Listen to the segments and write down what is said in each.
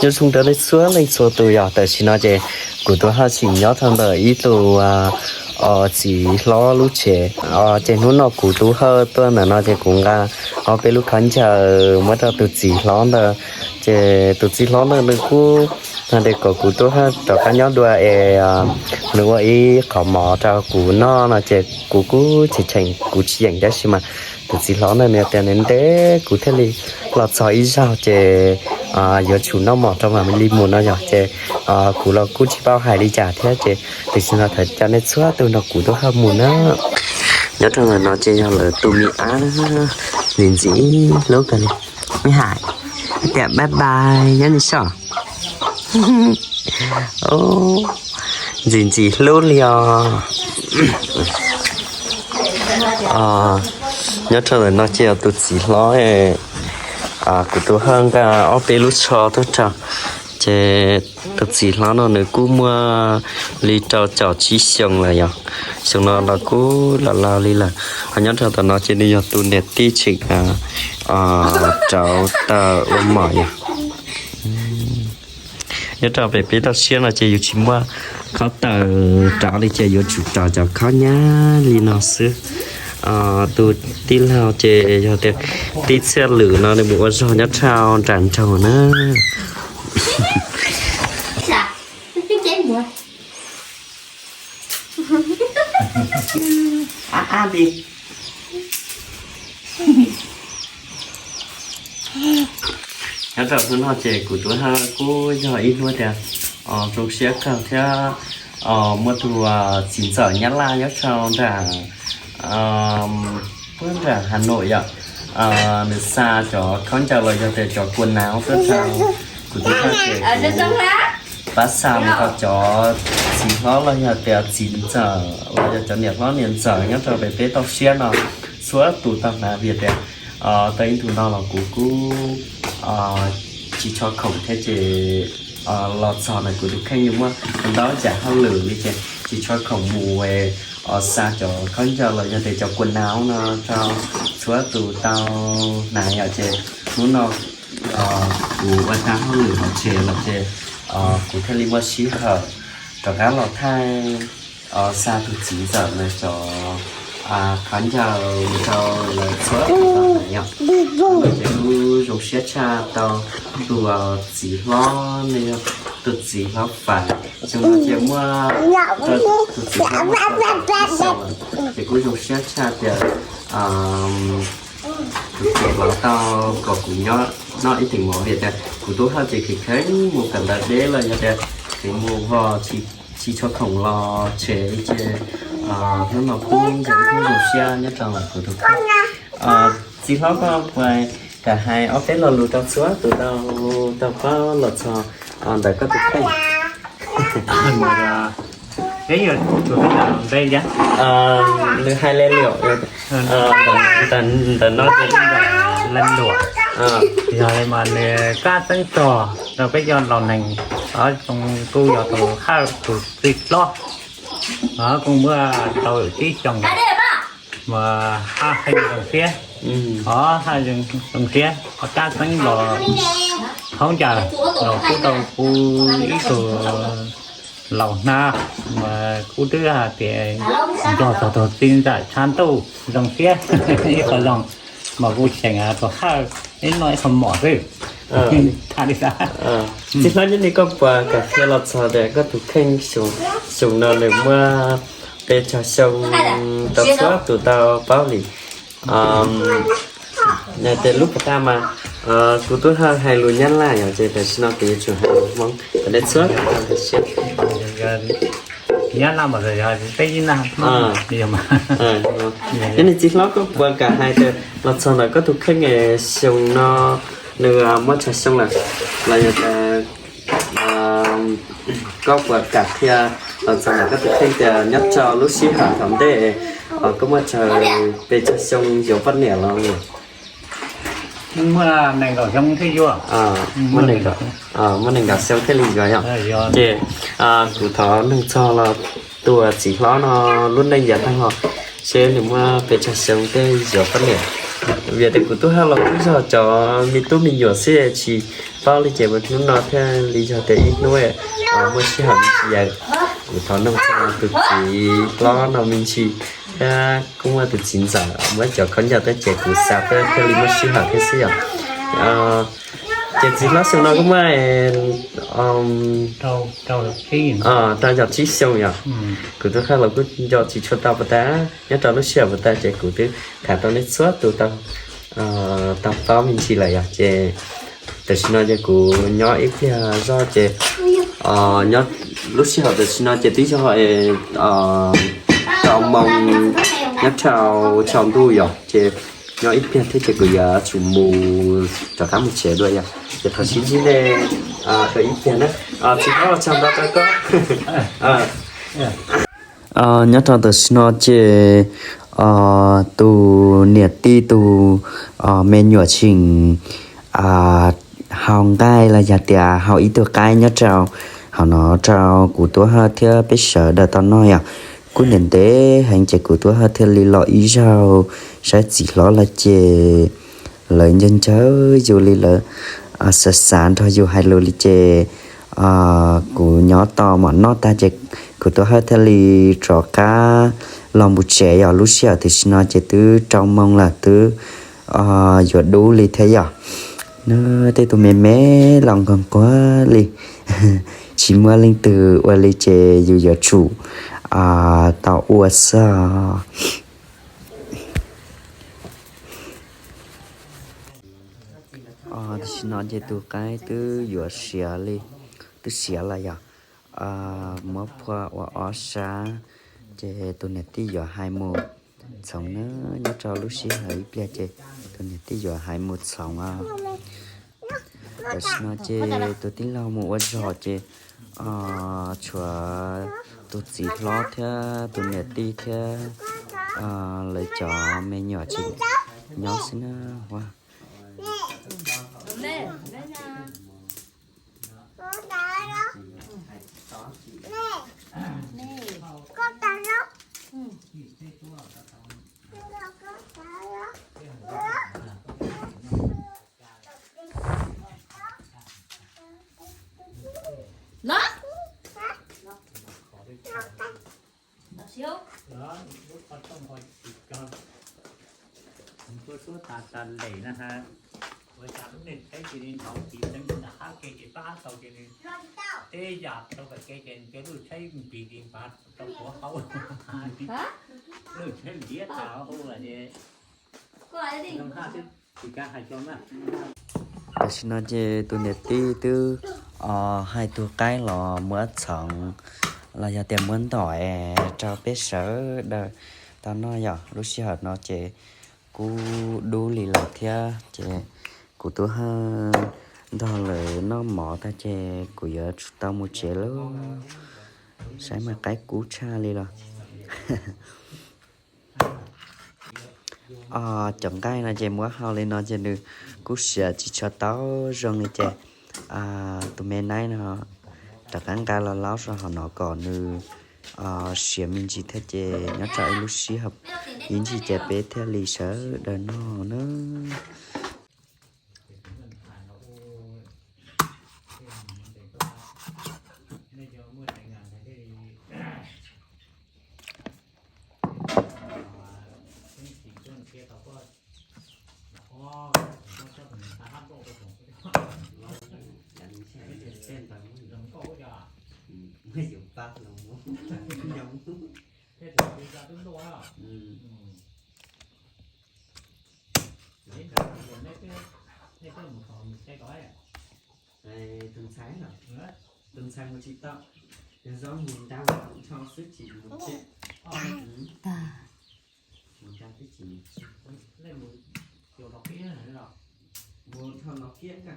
Nyob zoo rau nej txhua leej txhua tus yog tam sim no ces kuv Tub Hawj tseem nyob rau ntawm ib tug txiv hlob lub tsev. Ces hnub no kuv Tub Hawj tuaj ntawm no ces kuv nqa ob peb lub khaub ncaws muab rau tus txiv hlob ntawd. Ces tus txiv hlob ntawd nws kuj hais tias kom kuv Tub Hawj rov qab nyob dua es nws ua ib qho mov rau kuv noj no ces kuv kuj cheem cheem kuv tsis yeem tab sis mas tus txiv hlob ntawd nws tias nws ntev kuv thiaj li los txog ib zaug ces yuav tsum noj mov rau mam li mus no yog ces kuv los kuj tsis paub hais li cas thiab ces tam sim no thov caw nej txhua tus nrog kuv Tub Hawj mus na. Nyob rau ntawm no ces yog lawv tus me ab ntxim ntxim hlub kawg li, me hais tias bye bye nyob ni soj. Ntxim ntxim hlub li os. Nyob rau ntawm no ces yog tus txiv hlob, kuv Tub Hawj nqa ob peb lub tsho tuaj rau. Ces tus txiv hlob no nws kuj muaj li rau caum tsib xyoo lawm yog, xyoo no los kuj laus laus li lawm. Ho nyob rau tom no ces nws yog tus niam tij tseem rauv taws ua mov yog. Nyob rau pem peb toj siab no ces yus tsis muaj khaub taws rauv li ces yuav tsum rauv cov khaub nyab li no xwb. Tus tij laug ces yog tias tij Txhiaj Lwm no nws mus ua zog nyob rau nram nroog na. Nyob rau hnub no ces kuv Tub Hawj kuj yog ib hnub tias zoo siab kawg thiab muaj tus txiv ntxawm Nyab Laj nyob rau nram, puag nram Has Noim yom, nws xa cov khaub ncaws los yog tias cov kua nav tuaj rau kuv Tub Hawj ces kuv pab xa mus rau cov txiv hlob los yog tias txiv ntxawm los yog cov niam hlob niam ntxawm nyob rau pem peb toj siab no txhua tus tau hnav vim tias tau ib ntus no los kuv kuj tsis tshua khoom thiab ces los txog na kuv tus kheej muaj ntau yam hauj lwm li ces tsis tshua khoom mus xa cov khaub ncaws los yog tias cov kua nav no rau txhua tus tau hnav yom ces hnub no kuv ua tau hauj lwm hauv tsev lawm ces kuv thiaj li muaj sij hawm rov qab los thaij xa tus txiv ntxawm na cov khaub ncaws rau lawv txhua tus tau hnav yom. Ces kuj zoo siab tshaj tau tus txiv hlob ne, tus txiv hlob Faiv, xyoo no ces muaj, tus txiv hlob muaj xya xyoo lawm ces kuj zoo siab tshaj tias tus txiv hlob tau kom kuv nyob noj ib teem mov vim tias kuv Tub Hawj ces kheev kheev mus kawm ntawv deb los yog tias kheev mus vog tsis tshua khoom los tsev li ces hnub no kuj zoo siab nyob rau kuv tus kheej. Txiv hlob, koj puas kam hais ob peb lo lus rau txhua tus tau paub los txog ntawm koj tus kheej? Peb yuav tsum npe thiab. Nws hais le luam, ntawm no ces leej luam. Yog li mas nws kaj xeeb txog rau peb cov laus neeg, kuj yog tus Hawj tus txiv hlob, kuj muaj rau lwm tsib xyoo, mas Hawj heev zoo siab, Hawj zoo siab, kaj xeeb los khaub ncaws los kuj tau kuv ib tug laus hnab, mas kuv twb hais tias nrog txog tus txiv ntxawm tshav ntuj zoo siab ib qho zoo, mas kuv xyeem tus Hawj ib noj ib qho mom xwb. Tha li xav. Txiv hlob, nyob li koj puas kam qhia los txog tias koj tus kheej xyoo no nws muaj pes tsawg xyoo rau txhua tus tau paub li? Yog tias lub pas tag mas kuv twb hais lus Nyab Laj yom, ces tam sim no kuv yuav tsum hais lus Hmoob rau nej txhua tus tau siab. Nyab Laj mas yog peb ib naj. Yog li txiv hlob, koj puas kam hais tias los txog ntawm koj tus kheej xyoo no nws muaj tsawg xyoo lawm, los yog tias koj puas kam qhia los txog ntawm koj tus kheej tias nyob rau lub sij hawm thaum ntej koj muaj tsawg, pes tsawg xyoo yuav poj niam los? Muaj nees nkaum xyoo thiaj yuav. Muaj nees nkaum xyoo thiaj li yuav yom. Ces kuv thov nug txog los tus txiv hlob no lub neej yav tag los seb nws muaj pes tsawg xyoo thiaj yuav poj niam. Vim tias kuv tub Hawj los kuj yog cov me tub me nyuam xwb tsis paub li ces hnub no thiaj li yog tias ib hnub muaj sij hawm me ntsis yom, kuv thov noog txog tus txiv hlob no me ntsis thiab kuj muaj tus txiv ntxawm muab cov khaub ncaws tuaj ces kuv xav peb thiaj li muaj sij hawm thiab xwb yom. Ces txiv hlob xyoo no kuj muaj rau caum tsib xyoo yom. Kuv tub Hawj los kuj nco tsis tshua tau puas tas, nyob rau lub sij hawm puas tas ces kuv twb tham tau nej txhua tus tau paub me ntsis lawm yom. Ces tam sim no ces kuv nyob ib pliag zog ces nyob lub sij hawm tam sim no ces twb yog rau moos nyob rau tsaus ntuj yom, ces nyob ib pliag thiab ces kuv yuav tsum mus rov qab mus tsev dua yom. Ces thov sib ntsib nej rau ib pliag na. Txiv hlob los txog ntawm koj. Nyob rau tam sim no ces tus niam tij tus me nyuam tseem hau nqaij los yog tias hau ib tug qaib nyob rau hauv no rau kuv tub Hawj thiab peb sawv daws tau noj yom. Kuj ntev ntev heev ces kuv tub Hawj thiaj li los ib zaug saib txiv hlob lawm ces lawv ncaws ncaws yus li lawv xav xav nrog yus hais lus li ces kuv nyob tos mov noj tag ces kuv tub Hawj thiaj li rov qab los mus tsev yom. Lub sij hawm tam sim no ces twb rau moos lawm twb yuav dub li thiab yom. Nws tej tus me me los nquag nquag li, tsis muaj leej twg ua li ces yus yuav tsum tau ua xwb. Tam sim no ces tus qaib twb yuav siav li, twb siav lawm yom. Muab phua ua ob sab ces tus niam tij yuav hais mus txhoov na, nyob rau lub sij hawm ib pliag ces tus niam tij yuav hais mus txhoov os. Tam sim no ces tus tij laug mus ua zog ces tshuav tus txiv hlob thiab tus niam tij thiab lawv cov me nyuam tseem nyob xwb na. Ua Lub qhov rooj ho tsis kawg, mus tua suab tas tas lem na ha. Ua cas lub niag tsheb cia li nrov tiv teeb nram qab ke ces pab tau ces nws teb yam rau pem ke ces nws cia lub tsheb npis li npav rau puag hauv. Lub tsheb liav tas hu ces zoo haj twb tsis kav hais rau na. Tam sim no ces tus niam tij twb hais tus qaib los muab txhoov los yog tias muab ntom es rau peb sawv daws tau noj yom. Lub sij hawm no ces kuj dub li lawm thiab ces kuv twb ho nrog lawv noj mov tag ces kuv yuav tsum tau mus tsev lawm. Saib mas qaib kub tshaj li los. Cov nqaij no ces muab hau li no ces nws kuj siav tsis tshua tau zoo li ces tus me naib no rov qab nqa los laub rau hauv no kom nws siav me ntsis thiab ces nyob rau ib lub sij hawm ib ntsis ces peb thiaj li sawv daws noj na. Tus ntxhais los, tus ntxhais mus tsis tau, yog zoo mus nra nrho xwb tsis mus thiab. Mus nra twb tsis mus, mus dhau los kiab na.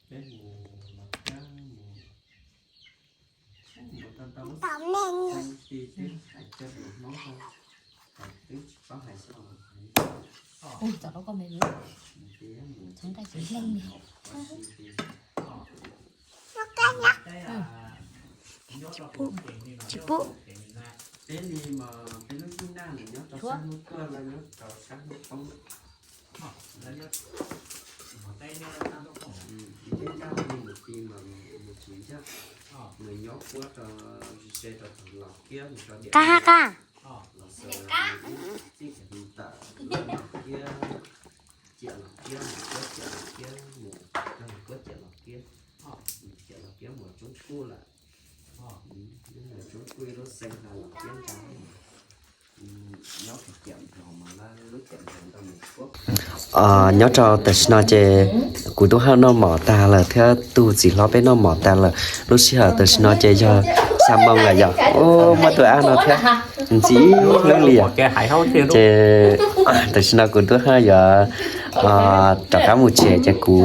Peb mus los kiab mus, mus tau tau lub xeeb ti twb hais coj tus Hmoob tau, hais twb tsis paub hais xwb. Ui, cov lub koj me lub, txhoov nqaij tsis leej li. Tsis pub, tsis pub. Peb li mas peb lub hnub naj nws nyob rau sab hnub tuaj los nyob rau sab hnub poob. Peb nyob li mas mus tsis ncaj, nws nyob puab rau ze rau thaum los kiab mus rau diam qab qab los xaws txij tawm lub los kiab, ciam los kiab mus puab ciam los kiab mus, rau puab ciam los kiab, ciam los kiab mus tsoob kuj lawm. Tsoob kuj ib lub xeev hla los kiab ntag. Nyob rau tam sim no ces kuv tub hawj noj mom tag lawm thiab tus txiv hlob peb noj mom tag lawm. Lub sij hawm tam sim no ces yog xya moo lawm yom. Muaj tus ab no thiab, ntxim hlub li yom. Ces tam sim no kuv tub hawj yuav rov qab mus tsev ces kuv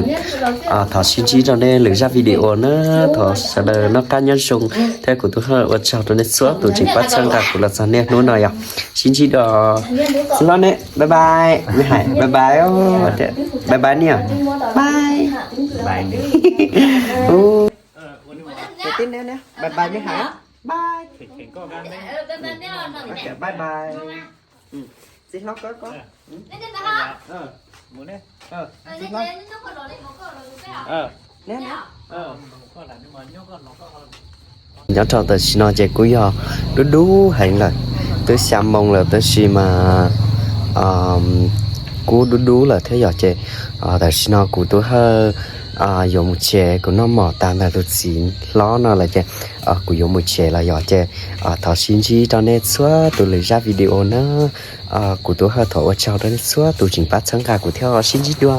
thov sib ntsib rau nej lwm zaj video na. Thov sawv daws noj qab nyob zoo thiab kuv tub hawj ua tsaug rau nej txhua tus tseem pab txhawb nqa kuv los txog niaj hnub no yom. Sib ntsib dua txiv hlob ne, bye bye, me hais bye bye, bye bye niam, bye. Bye bye me hais, bye. Bye bye. Txiv hlob ko ko. Nyob rau tam sim no ces kuj yog dub dub heev lawm, twb xya moo lawm tab sis mas kuj dub dub lawm thiab yom. Ces tam sim no kuv tub hawj yuav mus tsev, kuv noj mom tas ntawm tus txiv hlob no lawm ces kuv yuav mus tsev lawm yom. Ces thov sib ntsib rau nej txhua tus lwm zaj video na. Kuv tub hawj thov ua tsaug rau nej txhua tus tseem pab txhawb nqa kuv thiab, sib ntsib dua.